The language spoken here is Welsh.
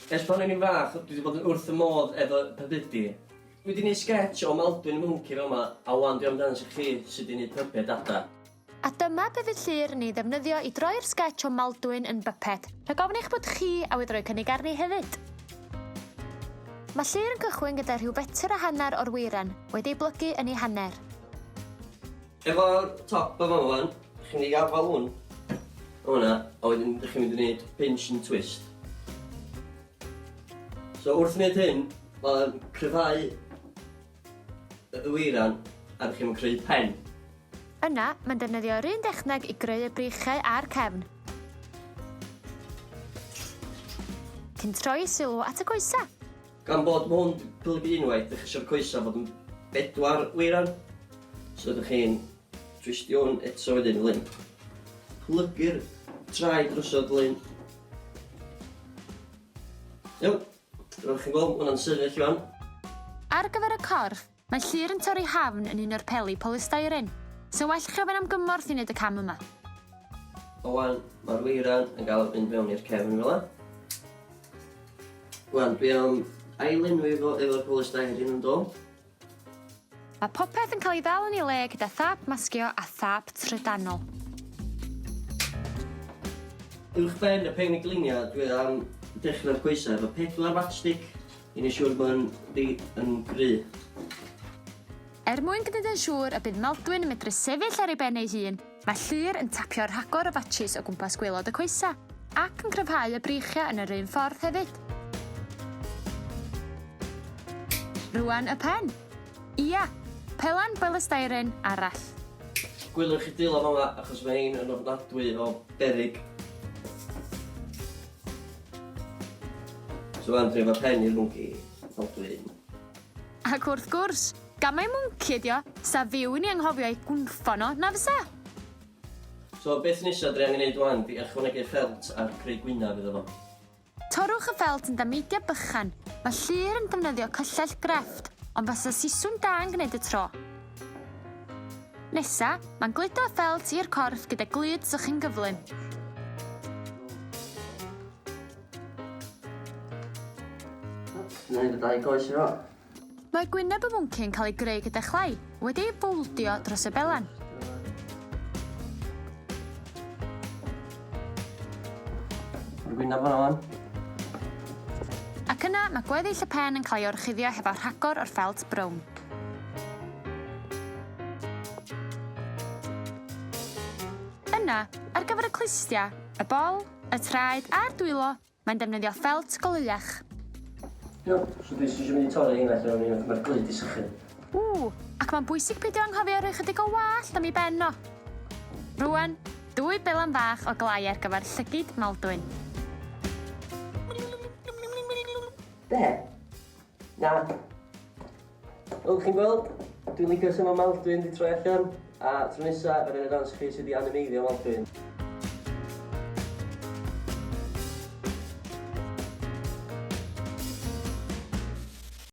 Ers pan o'n i'n fach, dwi 'di bod yn wrth fy modd efo pybydi. Dwi 'di neud sgetsh o Maldwyn y mwnci fa' 'ma, a 'wan dwi am dangos i chi sut i neud pyped adar. A dyma be fydd Llŷr yn ei ddefnyddio i droi'r sgetsh o Maldwyn yn byped, rhag ofn eich bod chi awydd rhoi cynnig arni hefyd. Mae Llŷr yn cychwyn gyda rhyw fetr a hanner o'r weiran, wedi ei blygu yn ei hanner. Efo'r top yma wan, chi'n mynd i gafal hwn, hwnna, a wedyn dych chi'n mynd i wneud pinch and twist. So wrth wneud hyn, mae'n cryfhau y weiran a dych chi'n creu pen. Yna, mae'n defnyddio'r un dechneg i greu y breichiau a'r cefn. Cyn troi sylw at y coesau. Gan bod ma' hwn 'di plygu unwaith, dych chi isio'r coesau fod yn bedwar weiran. So ydych chi'n twistio hwn eto wedyn fel hyn. Plygu'r traed drosodd fel hyn. Iawn. Fel chi'n gweld, ma' hwnna'n sefyll ŵan. Ar gyfer y corff, mae Llŷr yn torri hafn yn un o'r peli polystyren. Sa'n well chi ofyn am gymorth i wneud y cam yma. A wan, mae'r weiran yn gael mynd mewn i'r cefn fel 'a. Wan, dwi am ailenwi fo efo'r polystyrene yn do. Mae popeth yn cael ei ddal yn ei le gyda thâp masgio a thâp trydanol. Uwchben y pengliniau dwi am dechrau'r coesau efo pedwar matchstick i neud siŵr bod nhw yn gry. Er mwyn gwneud yn siŵr y bydd Maldwyn yn medru sefyll ar ei ben ei hun, Mae Llŷr yn tapio rhagor o fatsis o gwmpas gwaelod y coesau, ac yn cryfhau y breichiau yn yr un ffordd hefyd. Rŵan y pen. Ia, pelan bolystyren arall. Gwylwch eich dwylo fama achos mae hein yn ofnadwy o beryg. So wan dwi efo pen i'r mwnci fel dwi'n. Ac wrth gwrs, gan mai mwnci ydi o, 'sa fyw i ni anghofio ei gwnffo no, na fysa? So beth nesa dwi angen neud wan 'di ychwanegu ffelt a'r creu gwynaf iddo fo. Torrwch y ffelt yn dameidiau bychan. Mae Llŷr yn defnyddio cyllell grefft, ond fasa siswrn da yn gwneud y tro. Nesa, mae'n gludo y ffelt i'r corff gyda glud sychu'n gyflym. Gwneud y dau goes efo. Mae gwyneb y mwnci yn cael ei greu gyda chlai, wedi ei fowldio dros y belan. Mae'r gwyneb fan'na wan. Ac yna, mae gweddill y pen yn cael ei orchuddio hefo rhagor o'r ffelt brown. Yna, ar gyfer y clustiau, y bol, Y traed a'r dwylo, mae'n defnyddio ffelt goleuach. Iawn, so dwi jyst isio mynd i torri rheina allan unwaith ma'r glud 'di sychu. Ww, ac mae'n bwysig peidio anghofio rhoi chydig o wallt am ei ben o. Rŵan, dwy belan fach o glai ar gyfer llygid Maldwyn. Be? Na. Fel chi'n gweld, dwi'n licio sut mae Maldwyn 'di troi allan, a tro nesa, fedra i ddangos i chi sut i animeiddio Maldwyn.